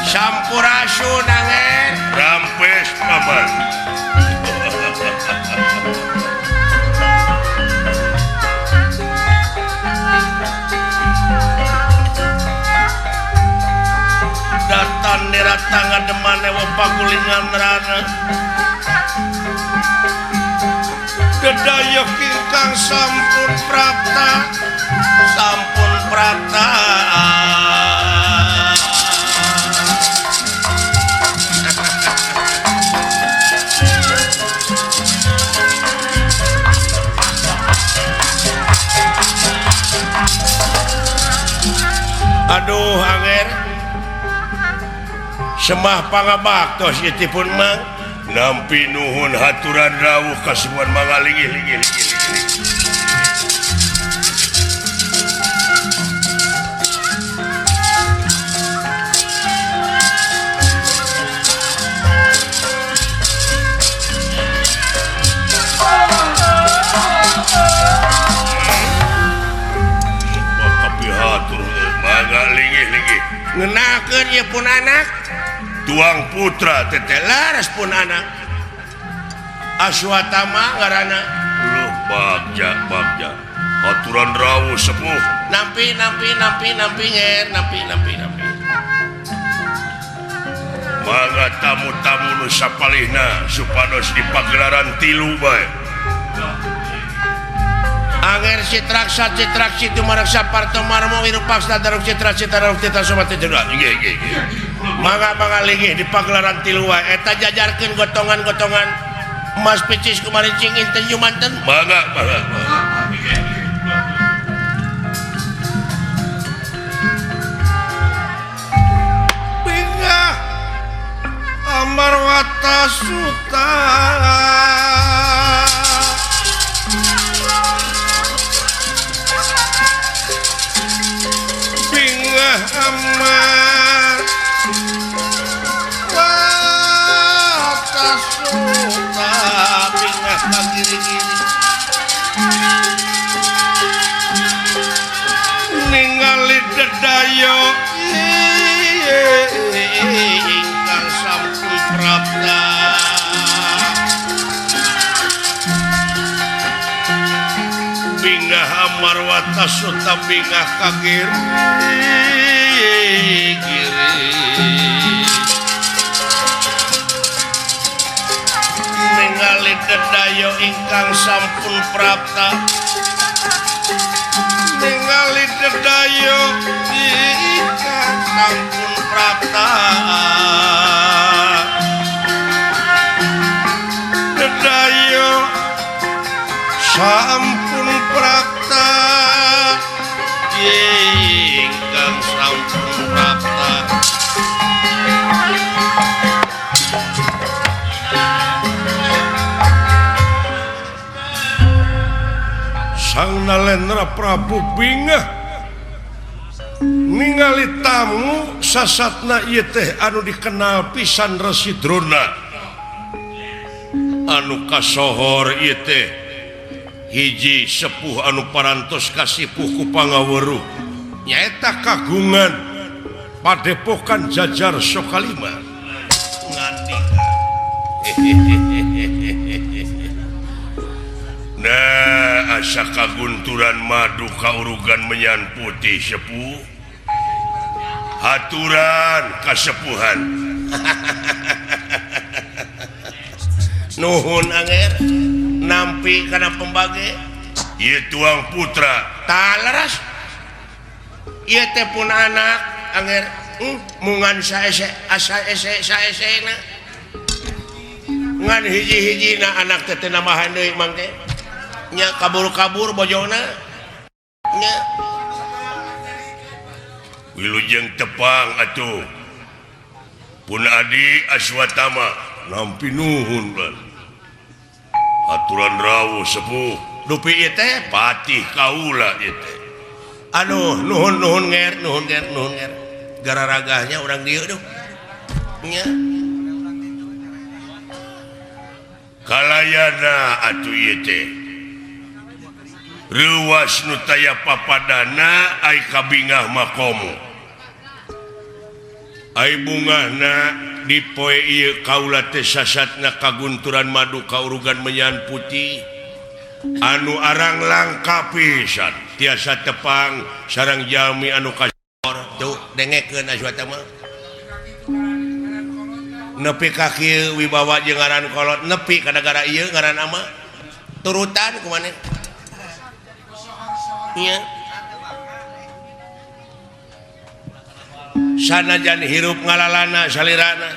Sampurasun Anger. Rampes paman. Datan nirata ngademan ewa pagulingan rana. Dedayok ingkang sampun prapta, sampun prapta. Aduh Anger, semah pangabaktos ieu teh pun mang. Nampi nuhun haturan rawuh kasuan mangalinggih linggih linggih linggih. Bakapihatur mangalinggih linggih. Ngenakeun ieu pun anak. Tuang putra teteh laras pun anak. Aswatama ngaranna. Luh bagja bagja. Aturan rawuh sepuh. Nampi nampi nampi nampi nger nampi nampi nampi. Mangga tamu-tamu nu sapalihna supados di pagelaran tilu bae. Anger citraksa citraksi tumaraksa parto marmo wirupaksa daruk citra citra daruk citra sobat citra. Nggih nggih nggih. Mangga mangga linggih di pagelaran tilu wae eta jajarkeun gotongan-gotongan emas picis kumarincing inten jumanten. Mangga mangga. Bingah Amarwata Suta. Bingah Amar Wata Suta bingah kagiri-giri ningali dedayo ingkang sampun prapta. Bingah Amarwata Suta bingah kagiri giri ningali dedayo ingkang sampun prapta. Ningali dedayo ingkang sampun prapta. Dedayo sampun prapta ingkang sampun prapta. Sang Nalendra Prabu bingah ningali tamu sasatna ieu teh anu dikenal pisan Resi Drona anu kasohor ieu teh hiji sepuh anu parantos kasipuh ku pangaweruh nyaeta kagungan padepokan Jajar Sokalima. Ngandika. Nah, asa kagunturan madu kaurugan menyan putih sepuh. Haturan kasepuhan. Nuhun Anger nampi kana pembage. Ieu tuang putra. Tah leres. Ieu teh pun anak Anger mungan saese asa ese saesena. Ngan hiji-hijina anak teh teu nambahan deui mang teh. Nya kabur-kabur bojona. Nya wilujeng tepang atuh. Pun adi Aswatama nampi nuhun lan. Aturan rawuh sepuh. Dupi ieu teh patih kaula ieu teh. Aduh nuhun nuhun nger nuhun nger nuhun nger. Gararagahnya urang dieu duh. Nya kalayana atuh ieu teh. Reuwas nu taya papadana ai kabingah makomo. Ai bungahna di poe ieu kaula teh sasatna kagunturan madu kaurugan menyan putih anu arang langka pisan tiasa tepang sareng jalmi anu kasor tuh dengekeun aswata mah nepi ka kieu wibawa jeung ngaran kolot nepi ka nagara ieu ngaran ama turutan kumaneh ieu sanajan hirup ngalalana salirana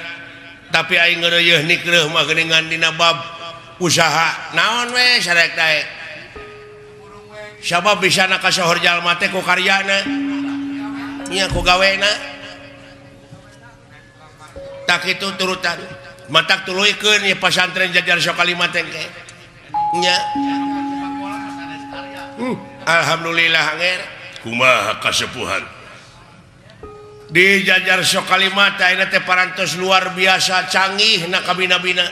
tapi aing ngeureuyeun nikreuh mah geuningan dina bab usaha naon we sarek daek sabab bisana kasohor jalma teh ku karyana nya ku gawena tak itu turutan matak tuluykeun ieu pasantren Jajar Sokalima teh nya. Alhamdulillah anger kumaha kasepuhan di Jajar Sokalima teh ayeuna teh parantos luar biasa canggih na kabina-bina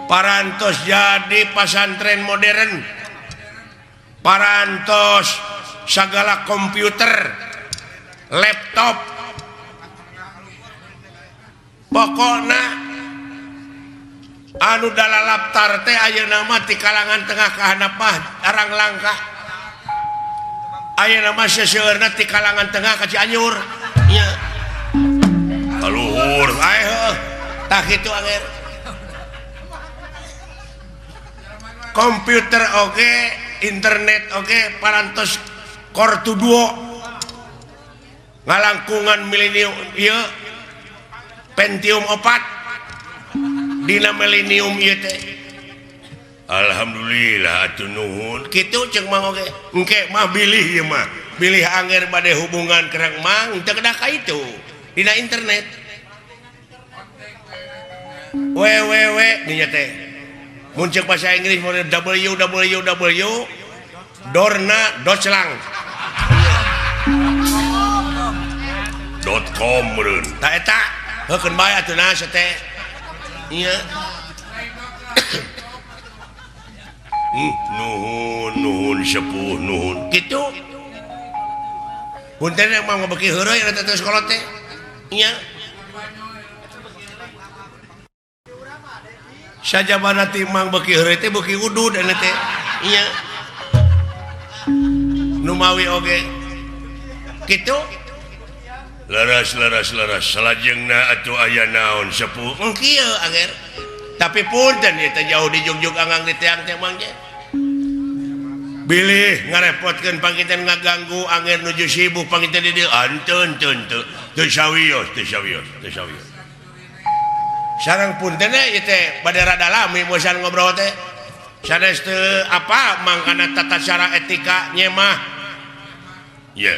parantos jadi pasantren modern parantos sagala komputer laptop pokokna anu dalalaptar teh ayeuna mah ti kalangan tengah ka handap mah arang langka ayeuna mah seseueurna ti kalangan tengah ka Cianjur nya kaluhur ae heuh tah kitu anger komputer oge internet oge parantos core 2 duo ngalangkungan milenium ieu Pentium 4 dina milenium ieu teh. Alhamdulillah atuh nuhun kitu ceuk mang oge engke mah bilih ieu mah bilih anger bade hubungan kerang mang teu kedah ka itu dina internet www dinya teh mun ceuk bahasa Inggris mun www dorna doclang .com meureun ta eta heukeun bae atuh na teh ieu. Nuhun nuhun sepuh nuhun kitu punten mah ngabeuki heureuy eta teh sekolah teh nya sajabana ti mang beuki heureuy teh beuki udud eta teh nya nu mawi oge kitu leres leres leres salajengna atuh aya naon sepuh kieu anger tapi punten ieu teh jauh dijugjug anggang di tiang teh mang ge bilih ngarepotkeun panginten ngaganggu anger nuju sibuk panginten di dieu anteun teu teu teu sawios teu sawios teu sawios sareng punten ieu teh bade rada lami bosan ngobrol teh sanes teu apa mang kana tata cara etika nyemah ye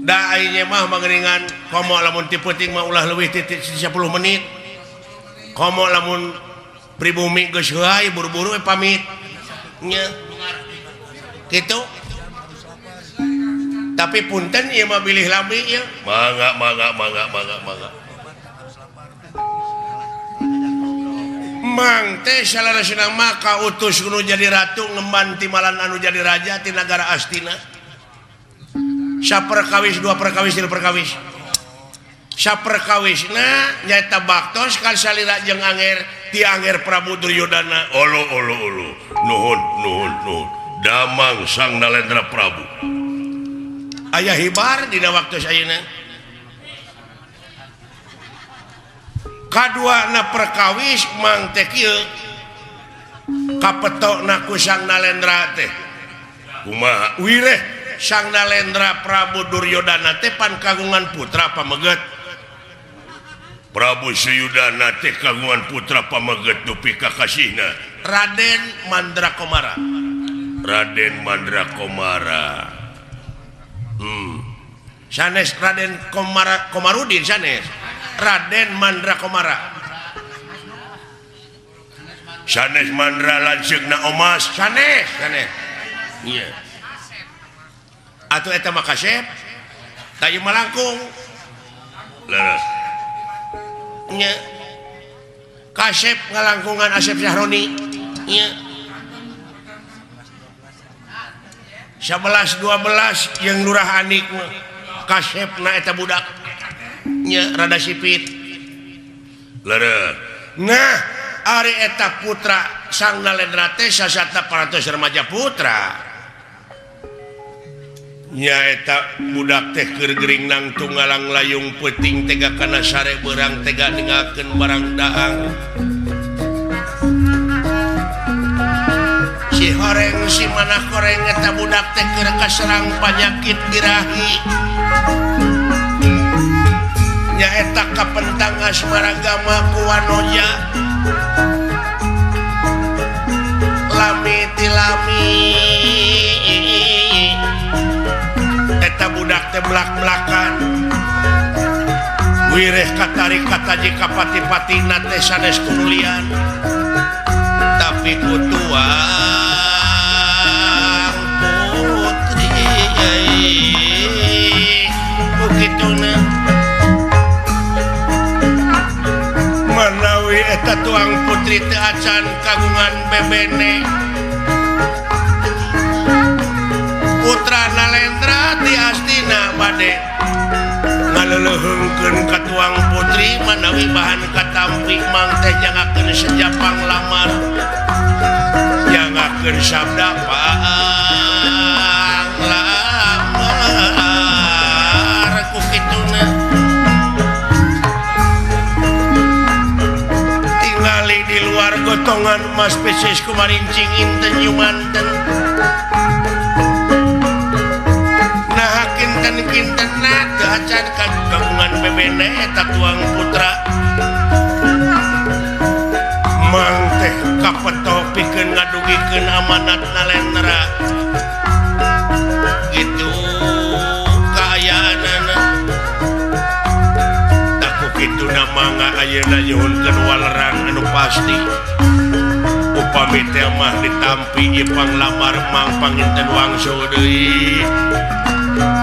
da ai nyemah mangeuningan komo lamun ti peuting mah ulah leuwih ti 10 menit komo lamun pribumi geus heuay buru-buru pamit nya kitu tapi punten ieu mah bilih lami ieu mangga mangga mangga mangga mangga mang teh salarasna mah kautus nu jadi ratu ngemban timalan anu jadi raja ti nagara Astina saperkawis dua perkawis tilu perkawis saperkawisna nyaeta baktos ka salira jeung anger ti anger Prabu Duryodana olo olo olo nuhun nuhun nuhun damang sang Nalendra Prabu aya hibar dina waktu ayeuna kaduana perkawis mang teh kieu kapetokna ku sang Nalendra teh kumaha wireh Sang Nalendra Prabu Duryodana teh pan kagungan putra pameget Prabu Suyudana teh kagungan putra pameget dupi ka kasihna Raden Mandra Komara Raden Mandra Komara sanes Raden Komara Komarudin sanes Raden Mandra Komara sanes Mandra lanceukna Omas sanes sanes iya atuh eta mah kasep tah ieu mah langkung leres nya kasep ngalangkungan Asep Syahroni nya 11 12 yang Lurah Anik mah kasepna eta budak nya rada sipit. Leureuh. Nah, ari eta putra Sang Nalendra teh sasatna parantos remaja putra. Nya eta budak teh keur gering nang tunggalang layung peuting tega kana sare beurang tega ninggalkeun barang daang. Si horeng si manah koreng eta budak teh keur kaserang panyakit birahi. Nya eta kapentang asmaragama ku wanoja. Lami tilami eta budak teh melak-melakan. Wireh katarik kataji kapati-patina teh sanes kunulian. Tapi ku tuang putri kukituna manawi eta tuang putri teu acan kagungan bebene. Putra Nalendra ti Astina bade ngaleuleheungkeun ka tuang putri manawi bahan katampi mang teh jangakeun sejapang lamar jangakeun sabda paang lamar ku kituna. Tingali di luar gotongan mas spesies kumarincing inten nyumanten. Nah kinten-kinten teu acan kagungan bebene eta tuang putra. Mang teh kapeto pikeun ngadugikeun amanat Nalendra. Gitu kaayaanana. Tah ku kituna mangga ayeuna nyuhunkeun waleran anu pasti. Upami teh mah ditampi ieu panglamar mang panginten wangsul deui.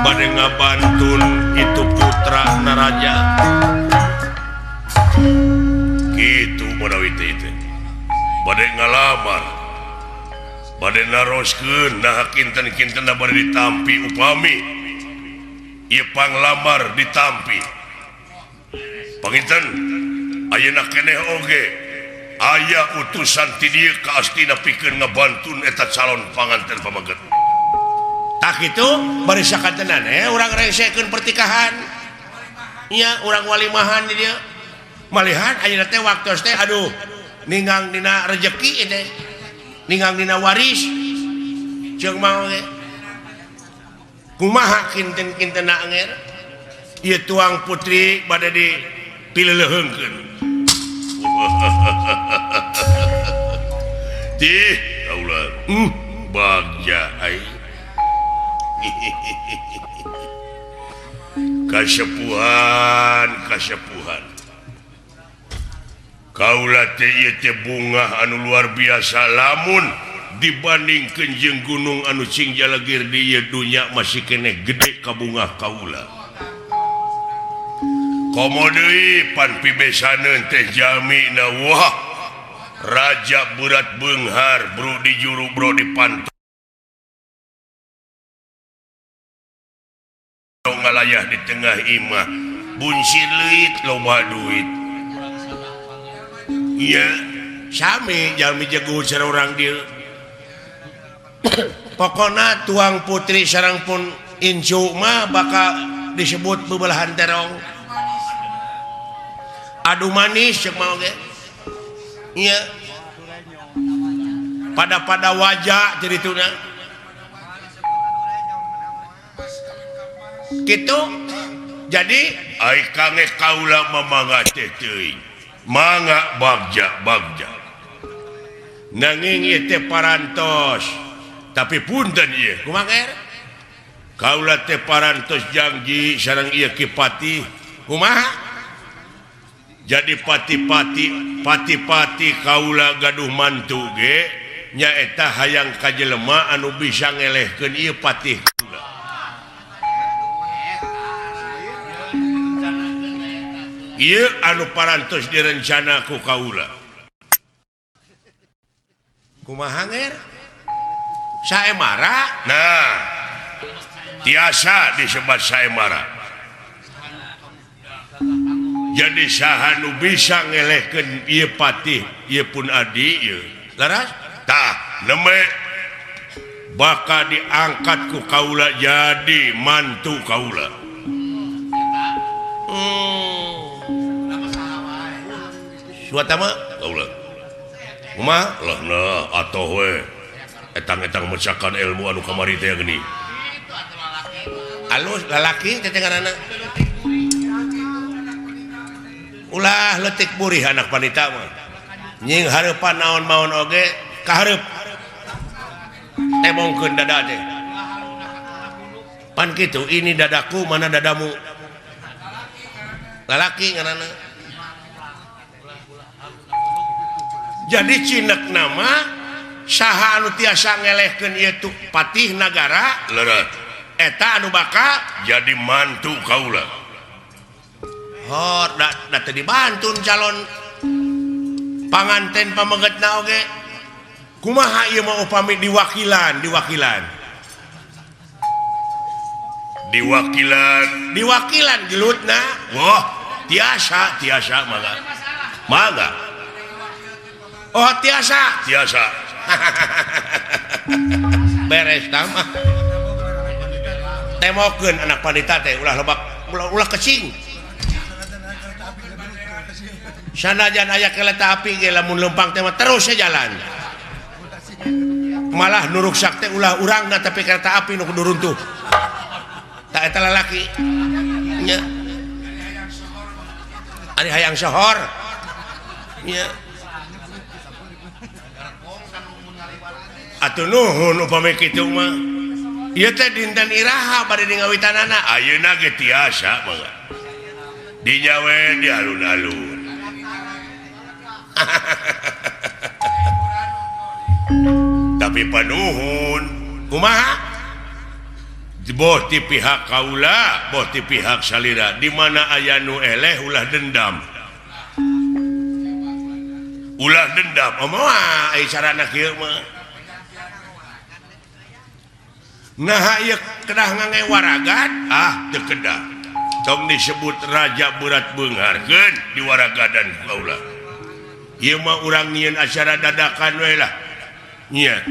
Bade ngabantun itu putra naraja. Gitu manawi teh teh. Bade ngalamar. Bade naroskeun nah kinten-kintenna bade ditampi upami ieu panglamar ditampi. Panginten ayeuna keneh oge aya utusan ti dieu ka Astina pikeun ngabantun eta calon panganten pameget. Tak itu bari sakantenan urang rengsekeun pertikahan. Nya urang walimahan di dieu. Malihan ayeuna teh waktos teh aduh ninggang dina rejeki teh. Ninggang dina waris. Jeung mau ge. Kumaha kinten-kintenna anger? Ieu tuang putri bade dipileuleheungkeun. Tih, kaula. Bagja aing. Kasepuhan, kasepuhan. Kaula teh ieu teh bunga anu luar biasa lamun dibandingkeun jeung gunung anu cing jalegir di ieu dunya masih keneh gede kabungah kaula. Komo deui pan pibesaneun teh jamina wah raja berat beunghar bro di juru bro di panto ngalayah di tengah imah buncir leuit loba duit. Iya sami jalmi jago sareng urang dieu. Pokona tuang putri sareng pun incu mah bakal disebut bebelahan terong. Adu manis cek mah oge. Iya. Pada-pada wajah jadi tuna. Gitu. Jadi ai kange kaula mamangga teh teuing. Mangga bagja bagja. Nanging ieu teh parantos. Tapi punten ieu. Kumaha er? Kaula teh parantos janji sareng ieu Ki Patih. Kumaha? Jadi pati-pati pati-pati kaula gaduh mantu ge nyaeta hayang ka jelema anu bisa ngelehkeun ieu patih kaula. Ieu anu parantos direncana ku kaula. Kumaha nger? Saemara Nah tiasa disebat Saemara. Jadi saha nu bisa ngelehkeun ieu patih ieu pun adi ieu. Laras Tah nembe bakal diangkat ku kaula jadi mantu kaula. Suatama Kaula. Kumaha? Lah nah atoh we. Etang-etang mecakan ilmu anu kamari teh geuning. Alus lalaki teh ngaranna. Ulah leutik burih anak panita mah. Nying hareupan naon maon oge kahareup. Temongkeun dada teh. Pan kitu ini dadaku mana dadamu. Lalaki ngaranna. Jadi cinek nama saha anu tiasa ngelehkeun ieu tu patih nagara Lerat. Eta anu bakal jadi mantu kaula. Hor da teu dibantun calon panganten pamegetna oge. Kumaha ieu mah upami diwakilan, diwakilan. Diwakilan, diwakilan gelutna. Wah, tiasa, tiasa mangga. Mangga. Oh, tiasa. Tiasa. Beres tah mah. Temokeun anak panita teh ulah lebak, ulah kecing. Sanajan aya kereta api ge lamun leumpang teh mah terus jalan. Malah nu ruksak teh ulah urangna tapi kereta api nu kudu runtuh. Tak eta lalaki. Nya. Ari hayang sohor. Nya. Atuh nuhun upami kitu mah. Ieu teh dinten iraha bade di ngawitanana. Ayeuna ge tiasa mangga. Dinya we di alun-alun. Tapi panuhun kumaha? Boh ti pihak kaula, boh ti pihak salira, di mana aya nu eleh ulah dendam. Ulah dendam. Oh moal ai carana kieu mah. Nah ieu kedah ngange waragan? Ah, teu kedah. Tong disebut raja berat beungharkeun di waragadan kaula. Ieu mah urang nyieun acara dadakan we lah. Nya.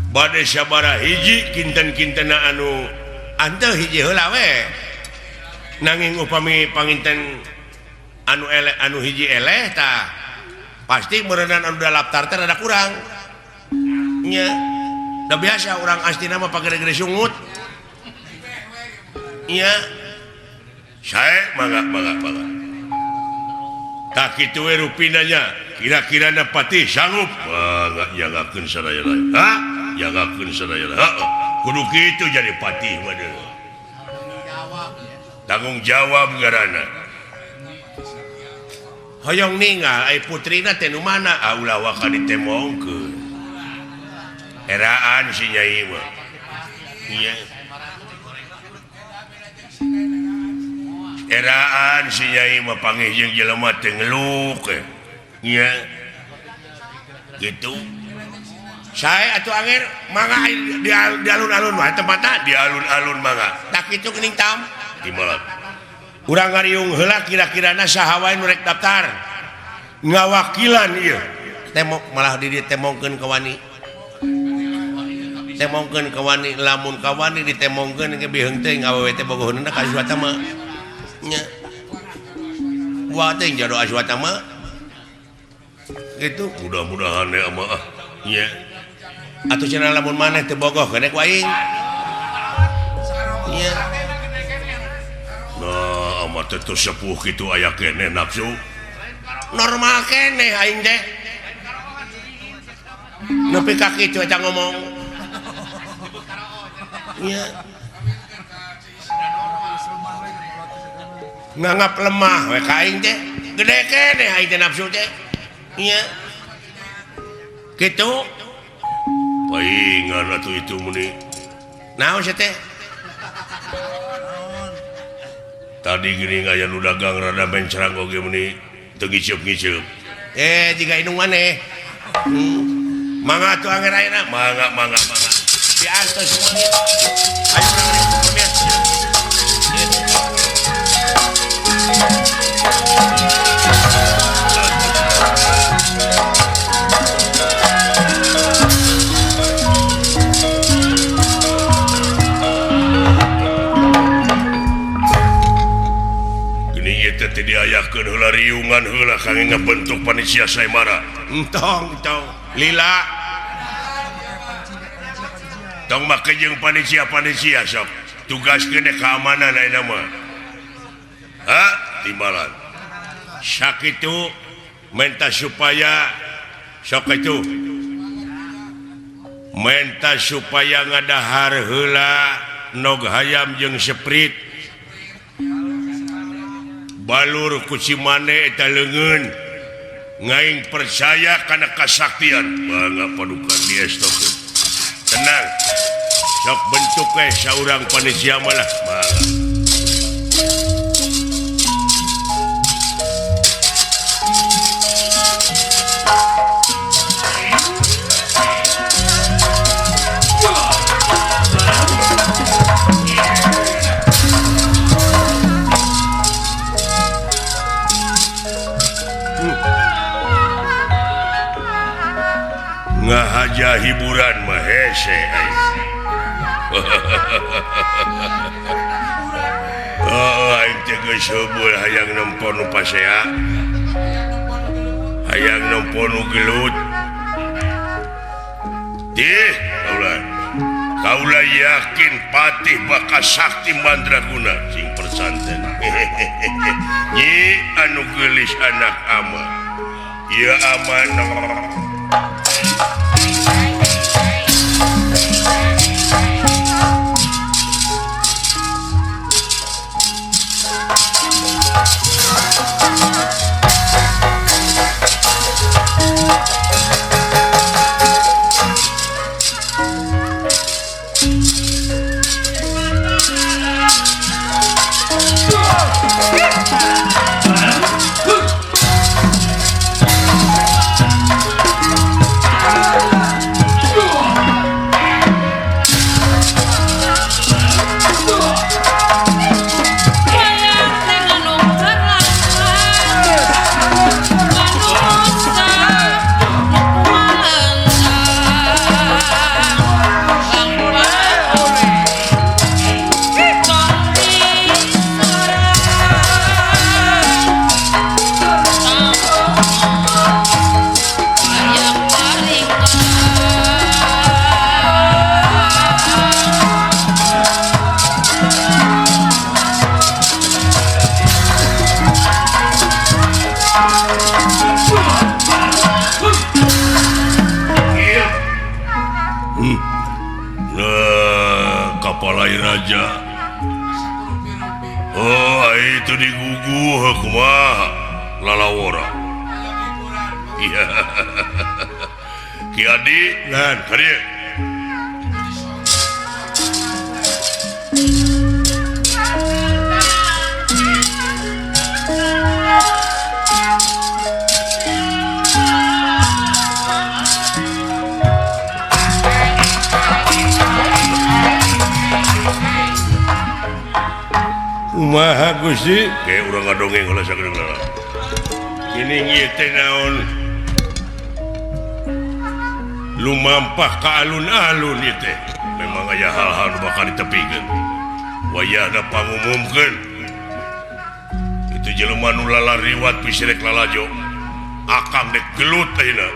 Bade sabaraha hiji kinten-kintena anu anteu hiji heula we. Nanging upami panginten anu eleh anu hiji eleh tah pasti meureunan anu daftar teh rada kurang. Nya. Da biasa urang astina mah pagede-gede sungut. Nya. Sae mangga mangga mangga. Tah kitu we rupina nya. Kira-kirana patih sanggup mangga jagakeun sadaya lain. Ha? Jagakeun sadaya lain. Heeh. Kudu kitu jadi patih mah deui. Tanggung jawab ngaranna. Hoyong ninggal ai putrina teh nu mana? Ah ulah waka ditemongkeun. Eraan si nyai mah. Nya. Eraan si nyai mah panggih jeung jelema teh ngeluk. Nya. Gitu. Sae atuh anger mangga di alun-alun mah tempatna di alun-alun mangga. Tak kitu geuning tam. Di malam. Urang ngariung heula kira-kirana saha wae nu rek daftar. Ngawakilan ieu. Temok malah di dieu temongkeun ka wani. Temongkeun ka wani lamun ka wani ditemongkeun ge biheung teuing awewe teh bogoheunna ka Aswatama. Nya. Buat teh jodoh Aswatama. Gitu. Mudah-mudahan ya mah ah. Nya. Atuh cenah lamun maneh teu bogoh keun ku aing. Nya. Nah, amat teh sepuh kitu aya keneh nafsu. Normal keneh aing teh. Nepi ka kitu eta ngomong. Nya. Nganggap lemah we ka aing teh. Gede keneh aing teh nafsu teh. Nya. Kitu. Paingan atuh itu meni. Naon sia teh? Tadi gini aya nu dagang rada mencerang oge meni teu ngiceup-ngiceup. Jiga indung maneh. Mangga tuh angger ayeuna. Mangga mangga mangga. Diantos semuanya. Ayo urang diayakeun heula riungan heula kangge ngabentuk panitia Saimara. Entong entong lila. Tong make jeung panitia-panitia sok. Tugaskeun keamanan ayeuna mah. Ha, timbalan. Sakitu menta supaya sok itu. Menta supaya ngadahar heula nog hayam jeung seprit. Balur ku Cimane eta leungeun ngaing percaya kana kasaktian mangga paduka diestokeun tenang sok bentuk we saurang panitia malah mangga. Ngahaja hiburan mah hese oh aing teh geus heubeul hayang nempo nu pasea hayang nempo nu gelut tih kaula kaula yakin patih bakal sakti mandraguna sing persanten nyi anu geulis anak ama ieu aman. Raja. Oh, itu diguguh kumaha lalawora. Iya. Ki Adi, lan ka dieu. Kumaha Gusti? Ke urang ngadongeng heula sakedeung. Ini ieu teh naon? Lumampah ka alun-alun ieu teh. Memang aya hal-hal nu bakal ditepikeun. Wayahna pangumumkeun. Itu jelema nu lalariwat bisi rek lalajo. Akang dek gelut ayeuna.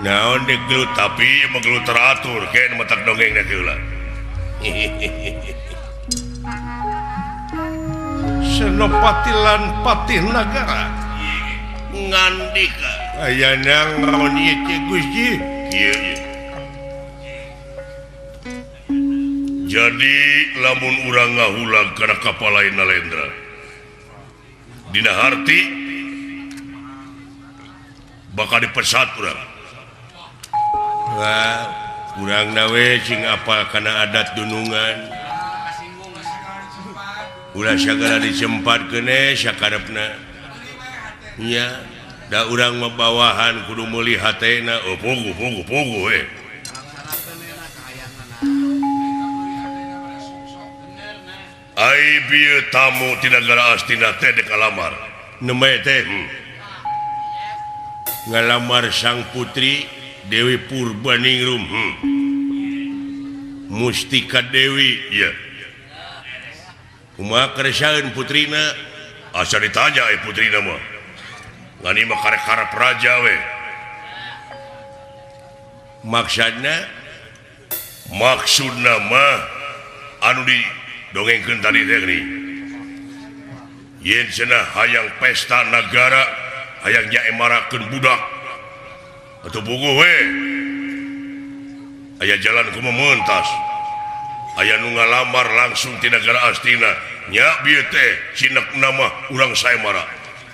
Naon dek gelut tapi mah gelut teratur ke nu matak dongeng na heula. Senopati lan Patih Nagara ngandika aya naon ieu teh Gusti kieu ieu. Jadi lamun urang ngahulag kana kapalai Nalendra dina harti bakal dipesat urang. Wah, urang nawe sing apal kana adat dunungan. Ulah sagala disempat keune sakarepna. Nya. Da urang mah bawahan kudu meuli hatena. Oh puguh puguh puguh we. Ai bieu tamu ti nagara Astina teh dek ngalamar. Nembe teh ngalamar sang putri Dewi Purbaningrum. Mustika Dewi ya. Kumaha keresaeun putrina? Asa ditanya eh putrina mah. Ngani mah karek karep raja we. Maksudna? Maksudna mah anu di dongengkeun tadi teh geuning. Yen cenah hayang pesta nagara, hayang nyaemarakeun budak. Atuh puguh we. Aya jalan kumaha mentas. Aya nu ngalamar langsung ti nagara Astina. Nya bieu teh cinekna mah urang saemara.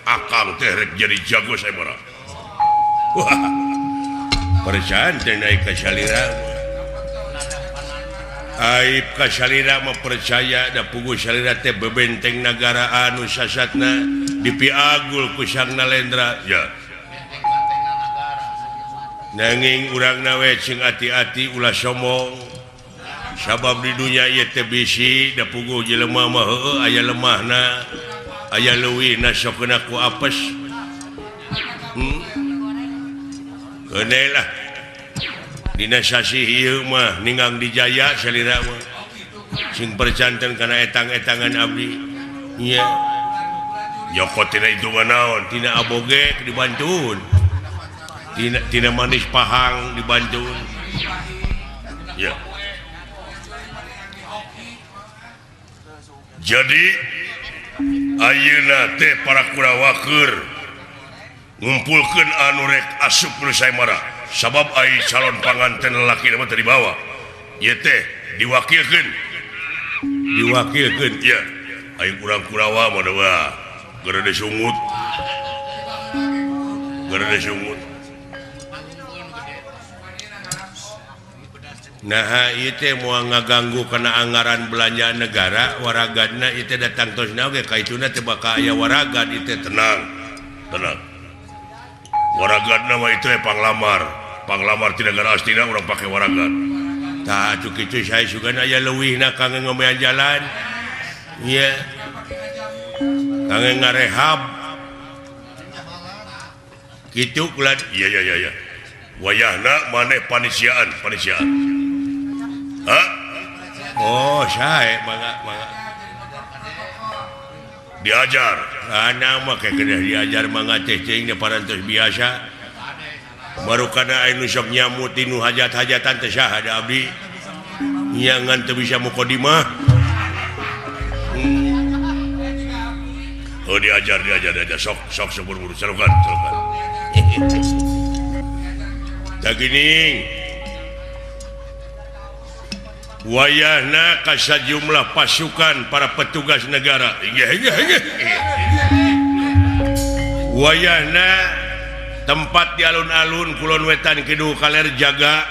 Akang teh rek jadi jago saemara. Wah. Percayaan teh naik ka salira. Aib ka salira mah percaya da puguh salira teh bebenteng nagara anu sasatna dipiagul ku Sang Nalendra. Ya. Nanging urang nawe sing ati-ati ulah sombong. Sabab di dunya ieu teh bisi da puguh jelema mah heueuh aya lemahna, aya leuwihna sok kena ku apes. Keuneh lah. Dina sasih ieu mah ninggang dijaya salira mah. Sing percanten kana etang-etangan abdi. Nya. Nyokot tina hitungan naon? Tina aboge dibantuun. Tina manis pahang dibantuun. Ya. Jadi ayeuna teh para Kurawa keur ngumpulkeun anu rek asup nu saemara. Sabab ai calon panganten lalaki mah teu dibawa. Ieu teh diwakilkeun. Diwakilkeun ya. Ai urang Kurawa mah wah gerede sungut. Gerede sungut. Nah ieu teh moal ngaganggu kana anggaran belanja negara waragadna ieu teh datang tosna oge kaituna teh bakal aya waragad ieu teh tenang. Tenang. Waragadna mah itu panglamar. Panglamar ti nagara Astina urang pake waragad. Tah atuh kitu sae sugan aya leuwihna kangge ngomean jalan. Ieu. Kangge ngarehab. Kitu kula iya iya iya iya. Wayahna maneh panisiaan, panisiaan. Hah? Oh, sae mangga mangga. Diajar. Ana mah kedah diajar mangga teh cing parantos biasa. Baru kana aya nu sok nyamut dinu hajat-hajatan teh saha da abdi. Nya ngan teu bisa mukadimah. Oh diajar diajar diajar sok sok seburu-buru salukan salukan. Tah geuning. Wayahna ka sajumlah pasukan para petugas negara. Wayahna tempat di alun-alun kulon wetan kidul kaler jaga.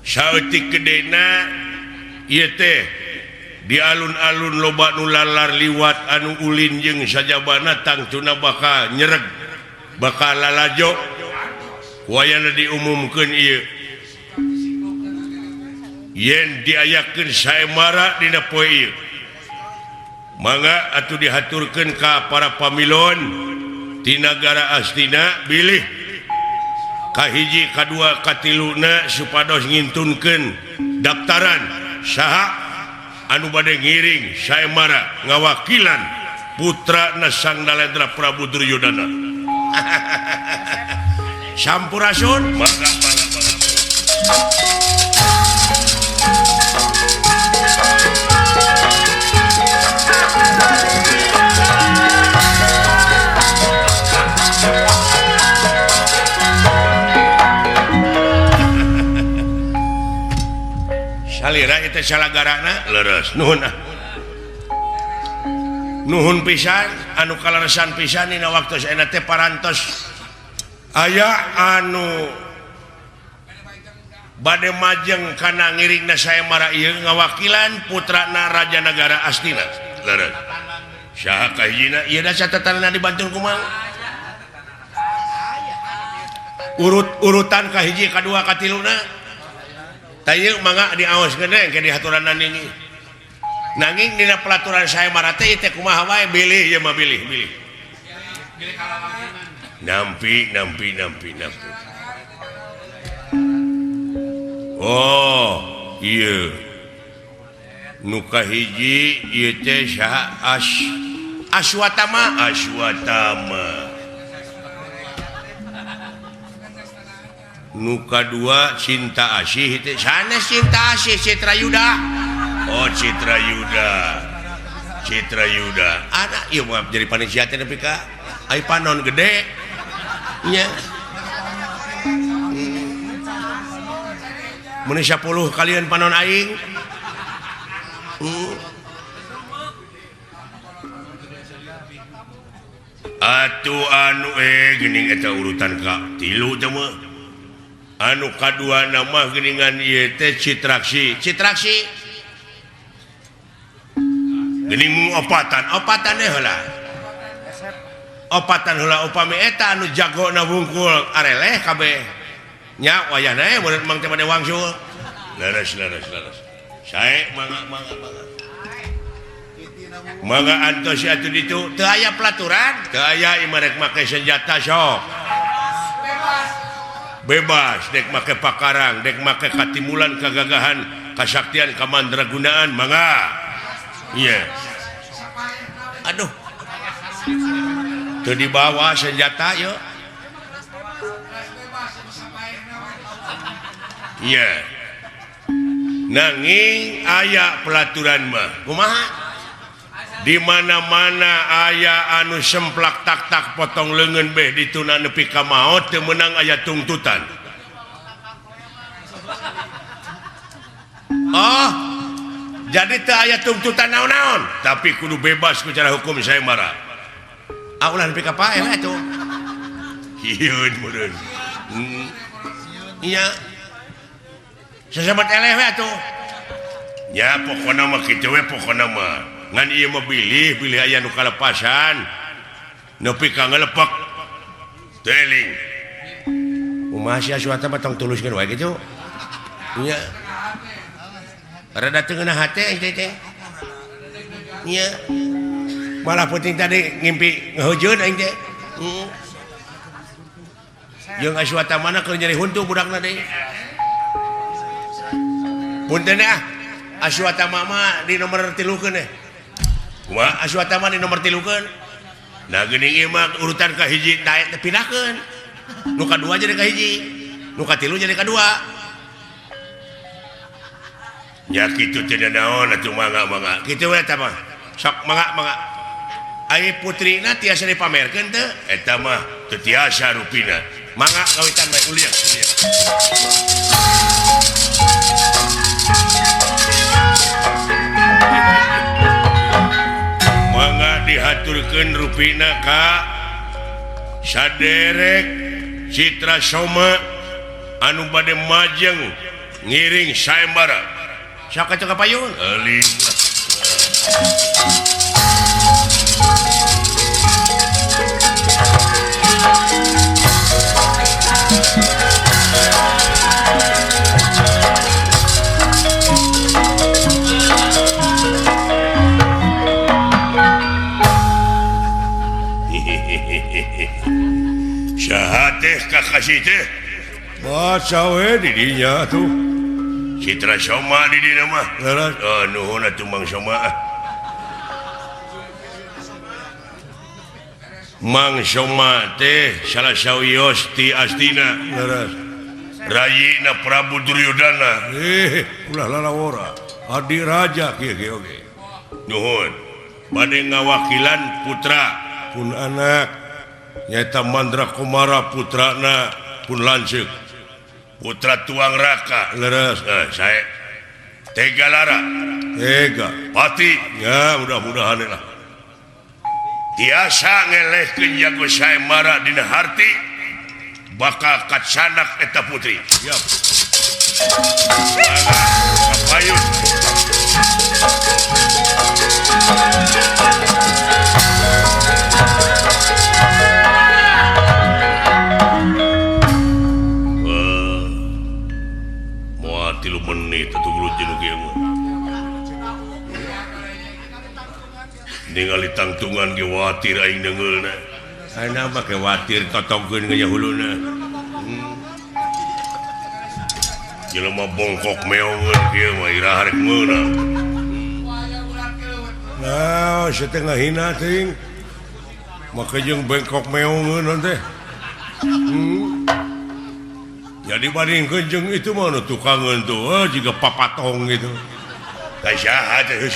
Saeutik gedena ieu teh di alun-alun loba nu lalar liwat anu ulin jeung sajabana tangtuna bakal nyereg bakal lalajo. Wayahna diumumkeun ieu yen diayakeun saemara dina poe ieu. Mangga atuh dihaturkeun ka para pamilon ti nagara Astina bilih kahiji kadua katiluna supados ngintunkeun daftaran saha anu bade ngiring saemara ngawakilan putrana Sang Nalendra Prabu Duryodana. Sampurasun. Mangga mangga mangga. Salira itu salagarana leres nuhun ah. Nuhun pisan anu kaleresan pisan dina waktu saena teh parantos aya anu bade majeng kana ngiringna saemara ieu ngawakilan putrana Raja Nagara Astina. Leres. Saha kahijina ieu da catatanna dibantu kumaha? Urut-urutan ka hiji ka dua ka tiluna. Tah ieu mangga diaoskeun engke dihaturan ini. Nanging dina pelaturan sayembara teh teh kumaha wae bilih ieu mah bilih bilih. Nampi nampi nampi nampi. Oh, ieu. Nu kahiji ieu teh saha Aswatama Aswatama. Nu kadua Cinta Asih teh sanes Cinta Asih Citra Yuda. Oh Citra Yuda. Citra Yuda. Anak ieu mah jadi panitia teh nepi ka ai panon gede. Nya. Mun 10 kalian panon aing. Atuh anu geuning eta urutan ka tilu teh mah. Anu kadua nama geuningan ieu teh Citraksi. Citraksi. Geuning mung opatan, opatan heula. Opatan heula upami eta anu jagona wungkul areleh kabeh. Nya wayahna we mun mang teh bade wangsul. Leres leres leres. Sae mangga mangga mangga. Mangga antos atuh ditu teu aya pelaturan, teu aya ieu rek make senjata sok. Bebas dek make pakarang, dek make katimulan, kagagahan, kasaktian, kamandragunaan, mangga. Iya. Aduh. Teu dibawa senjata yeuh. Iya. Nanging aya pelaturan mah. Kumaha? Di mana-mana aya anu semplak tak-tak potong leungeun beh dituna nepi ka maot teu meunang aya tungtutan. Oh, jadi teu aya tungtutan naon-naon, tapi kudu bebas ku cara hukum sayembara. Ah ulah nepi ka paeh atuh. Hieun meureun. Iya. Sasabat eleh we atuh. Ya pokona mah kitu we pokona mah. Ngan ieu mah bilih bilih aya nu kalepasan nepi ka ngelepak teling. Kumaha sia Aswata mah tong tuluskeun wae kitu. Nya. Rada teu ngeunah hate teh teh. Nya. Malah penting tadi ngimpi ngeujeun aing teh. Heeh. Jeung Aswata mana keur nyeri huntu budakna deui. Punten ah. Aswatama mah di nomor tilukeun eh. Kumaha Aswatama di nomor tilukeun? Nah geuning ieu mah urutan ka hiji daek teh pindahkeun. Nu kadua jadi ka hiji, nu katilu jadi kadua. Nya kitu teh naon atuh mangga mangga. Kitu we eta mah. Sok mangga mangga. Ai putrina tiasa dipamerkeun teu? Eta mah teu tiasa rupina. Mangga kawitan bae uliak uliak. Mangga dihaturkeun rupina ka saderek Citra Soma anu bade majeng ngiring sayembara. Sok atuh ka payun? Euling lah. Saha teh kakasih teh? Baca we di dinya atuh. Citra Soma di dinya mah. Leres. Oh, nuhun atuh Mang Soma. Mang Soma teh salah sawios ti Astina. Leres. Rayina Prabu Duryudana. Ulah lalawora. Adi raja kieu ge oge. Nuhun. Bade ngawakilan putra pun anak nyaeta Mandra Kumara putrana pun lanceuk. Putra Tuang Raka. Leres. Sae. Tegalara. Tega. Pati. Ya mudah-mudahan lah. Tiasa ngelehkeun jago sayembara dina harti bakal kacanak eta putri. Siap. Kapayun. tuh gelut jeung kieu mah. Ningali tangtungan ge watir aing deungeulna. Ayeuna mah ke watir totongkeun ge huluna. Jelema bongkok meongeun kieu mah iraha rek meunang. Nah, setengah hina teuing. Maka jeung bengkok meongeun teh. Jadi bandingkeun jeung itu mah nu tukangeun tuh, jiga papatong gitu. Ka saha teh heuh.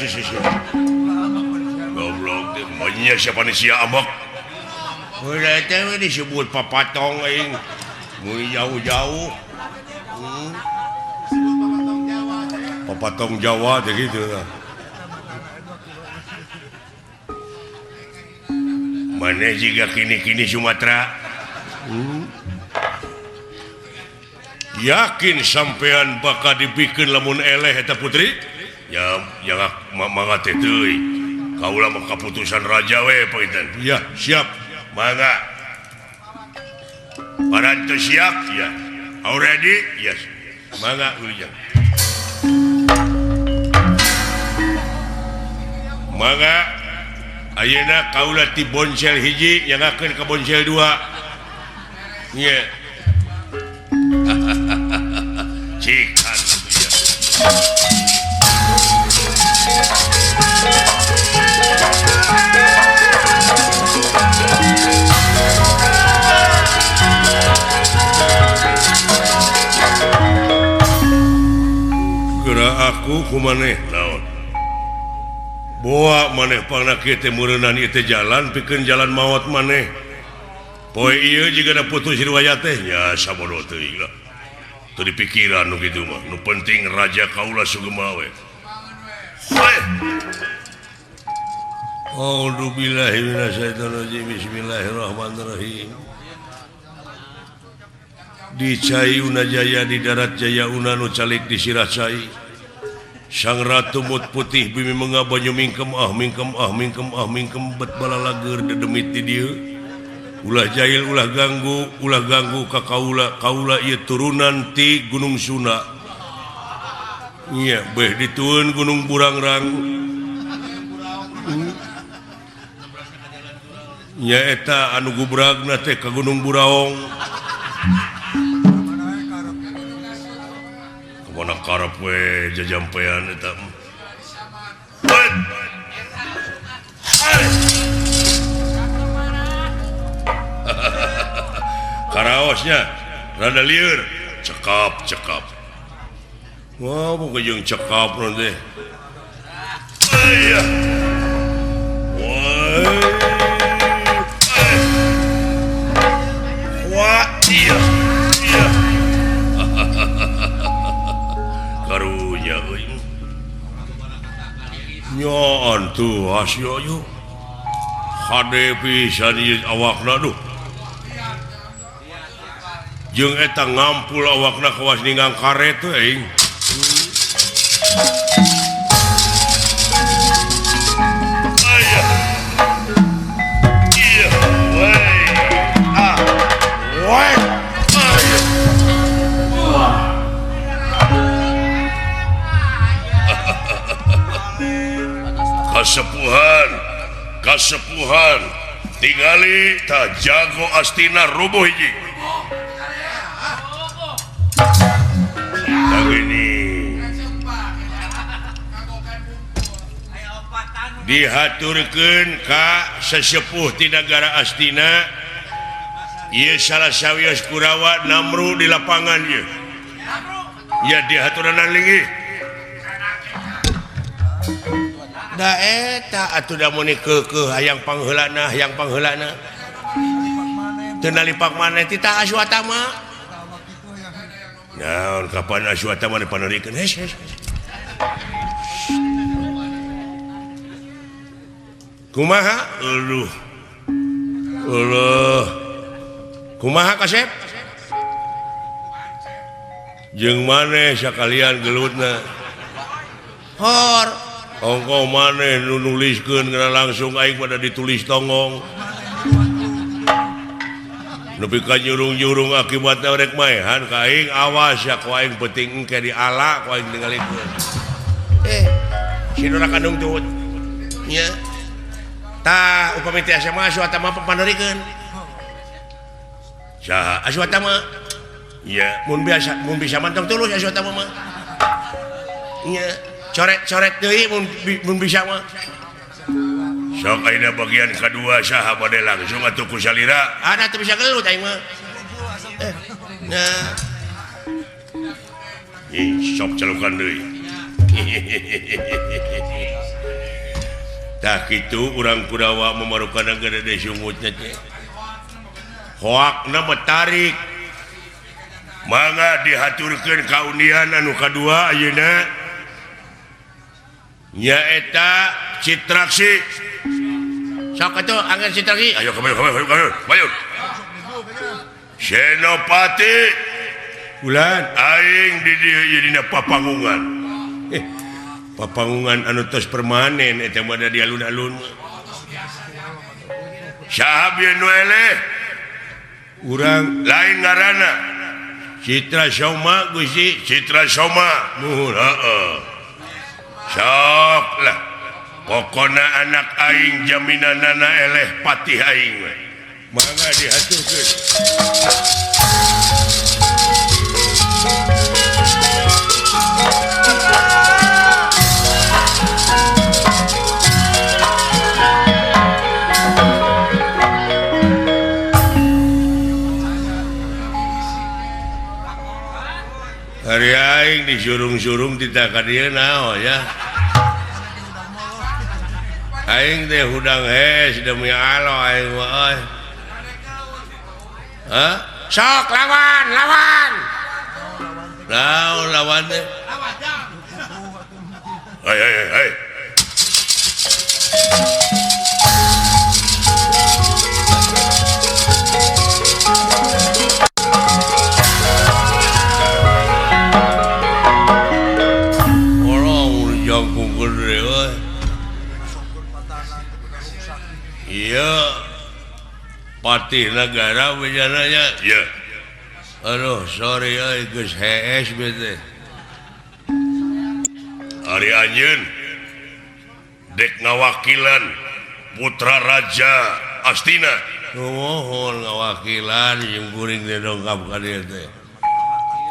Goblok teh manya siapa nih sia ambek. Udah teh disebut papatong aing. Mun jauh-jauh. Papatong Jawa teh gitu lah. Mana juga kini-kini Sumatera. Yakin sampean bakal dibikin lamun eleh eta putri? Ya, jangan mangga teh teuy. Kaula mah kaputusan raja we panginten. Ya, siap. Mangga. Parantos siap? Ya. Already? Yes. Mangga ujang. Mangga ayeuna kaula ti boncel hiji nyangakeun ka boncel dua. Nya. Cikan atuh ya. Geura aku kumaneh naon? Boa maneh pangna kieu teh meureunan ieu teh jalan pikeun jalan maot maneh. Poe ieu jiga da putus riwayat teh nya sabodo teuing lah. Teu dipikiran nu kitu mah. Nu penting raja kaula sugema we. A'udzubillahi minasyaitonirrajim. Bismillahirrahmanirrahim. Di Cai Unajaya di darat Jaya Una nu calik di sirah cai. Sang Ratu Mut Putih bumi menga banyu mingkem ah mingkem ah mingkem ah mingkem bet balalager dedemit di dieu. Ulah jahil ulah ganggu ka kaula kaula ieu turunan ti Gunung Suna. Nya beh ditueun Gunung Burangrang. Nya eta anu gubragna teh ka Gunung Buraong. Mana karep we jajampean eta. Karaosnya rada lieur, cekap cekap. Wah, bukan jeung cekap nanti. Ayah. Wah. Wah, iya. Iya. Karunya euy. Nyaan tuh asyo yo. Hade pisan ieu awakna duh. Jeung eta ngampul awakna kawas ninggang karet teh aing. Ayah. Iya, weh. Ah. Weh. Ayah. Kasepuhan, kasepuhan tingali ta jago astina rubuh hiji. Ini dihaturkeun ka sesepuh ti nagara Astina ieu salah sawios Kurawa namru di lapangan ieu. Ya dihaturanan linggih. Da eta atuh da mun keukeuh hayang pangheulana hayang pangheulana. Teu nalipak maneh ti ta Aswatama. Naon kapan Aswatama dipanerikeun? Hes hes. Kumaha? Aduh. Allah. Kumaha kasep? Jeung maneh sakalian gelutna. Hor. Ongko maneh nu nuliskeun geuna langsung aing pada ditulis tonggong. Nepi ka nyurung-nyurung akibatna rek maehan ka aing awas ya ku aing penting engke diala ku aing tingalikeun. Si Dora kandung tut. Nya. Tah upami teh asa mah Aswata mah papanderikeun. Saha Aswata mah? Nya, mun biasa mun bisa mah tong tulus Aswata mah. Nya, coret-coret deui mun bisa mah. Sok ayeuna bagian kadua saha bade langsung atuh ku salira. Ada teu bisa gelut aing mah. Nah. Ih, sok celukan deui. Tah kitu urang Kurawa mamarukan gede sungutna teh. Hoakna mah tarik. Mangga dihaturkeun kaunian anu kadua ayeuna. Nyaeta Citraksi. Sok atuh angger Citraksi. Ayo kemayu kemayu kemayu. Mayu. Senopati bulan aing di dieu ieu dina papangungan. Papangungan anu tos permanen eta mah da di alun-alun. Saha bieu nu eleh? Urang lain ngaranna. Citra Soma Gusti, Citra Soma. Nuhun heeh. Sok lah. Pokona anak aing jaminanana eleh patih aing we. Mangga dihaturkeun. Hari aing disurung-surung titah ka dieu naon ya. Aing teh hudang hees demi Allah aing mah euy. Hah? Sok lawan, lawan. Naon lawan teh? Hei hei hei. Orang jangkung gede euy. Iya. Patih negara bejananya. Iya. Aduh, sorry euy geus hees bete. Ari anjeun dek ngawakilan putra raja Astina. Nuhun ngawakilan jeung kuring teh dongkap ka dieu teh.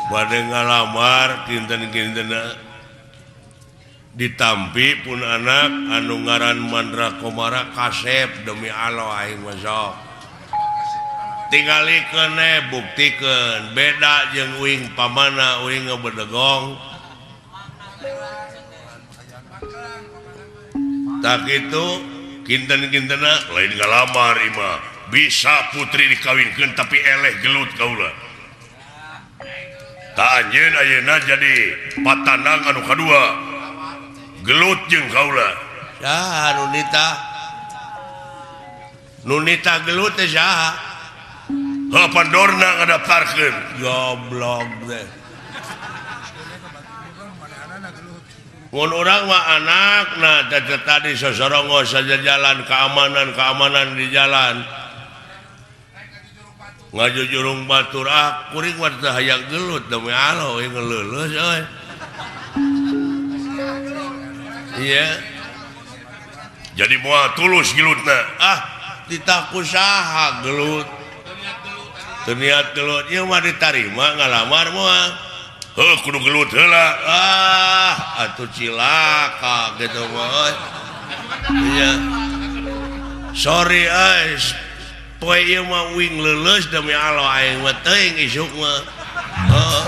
Bade ngalamar kinten-kintenna ditampi pun anak anu ngaran Mandra Komara kasep demi Allah aing mah sok. Tingalikeun buktikeun beda jeung uing pamana uing ngebedegong. Tak itu kinten-kintena lain ngalamar imah bisa putri dikawinkeun tapi eleh gelut kaula. Tak anjeun ayeuna jadi patanang anu kadua gelut jeung kaula. Saha nu nitah? Nu nitah gelut teh saha? Heuh Pandorna ngadaftarkeun. Goblok teh. Mun urang mah anakna tadi sosorongo saja jalan keamanan di jalan. Ngajujurung batur ah kuring mah teu hayang gelut demi Allah euy ngeleuleus euy. Iya. Jadi moal tulus gelutna. Ah titah ku saha gelut. Teu niat gelut ieu mah ditarima ngalamar moal. Heuh kudu gelut heula. Ah atuh cilaka gitu mah. Iya. Sorry euy. Poe ieu mah uing leuleus demi Allah aing mah teuing isuk mah. Heeh.